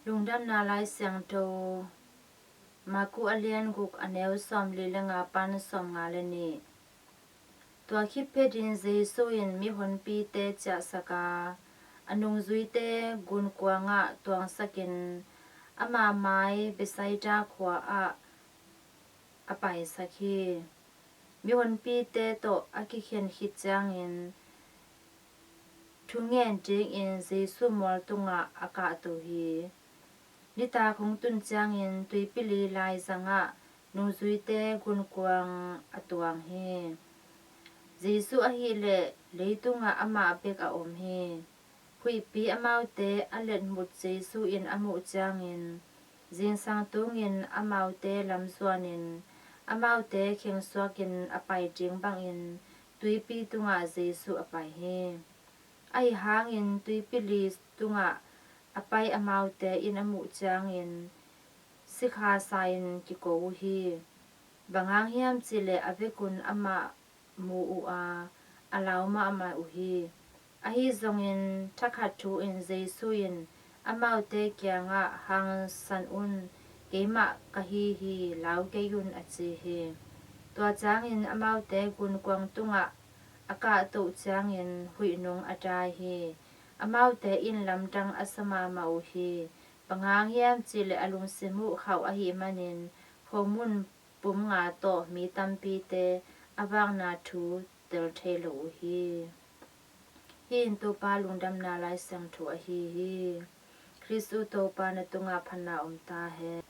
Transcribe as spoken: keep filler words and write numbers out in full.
Lungdamna Lai Siangtho, Maku a lian guk, a neu sawmli le nga pan sawmnga le nih. Tua khit phetin Jesu in mihonpite ciahsak a, a nungzuite gunkuangah tuangsakin ama mai Bethsaida khua ah a paisak hi. Mihonpite tawh a kikhen khit ciangin thungen dingin Jesu mual tungah a kahto hi. Nitak hong tun ciangin tuipi li laizangah nungzuite gunkuang a tuang hi. Jesu ahih leh leitungah amah bek a om hi. Huihpi amaute a letmut Jesu in a muh ciangin, zingsang tungin amaute lamzuanin, amaute khengsuakin a pai ding bangin tuipi tungah Jesu a pai hi. Ahi hangin tuipi li tungah a pai amaute in a muh ciangin sikha sa-in kiko uh hi. Bang hang hiam cihleh a vekun amah mu uh a, a lau mahmah uh hi. Ahi zongin thakhat thu-in Jesu in amaute kiangah, "Hangsan un, keimah ka hi hi, lau kei un," a ci hi. Tua ciangin amaute gunkuang tungah a kahtoh ciangin huih nung a dai hi. Amaute in lamdang a sa mahmah uh hi. Bang hang hiam cihleh a lungsim uh khauh ahih manin khomun pum nga tawh mi tampite a vakna thu tel thei lo uh hi. Hih in Topa Lungdamna Lai Siangtho ahi hi. Khristu Topa na tungah phatna om ta hen.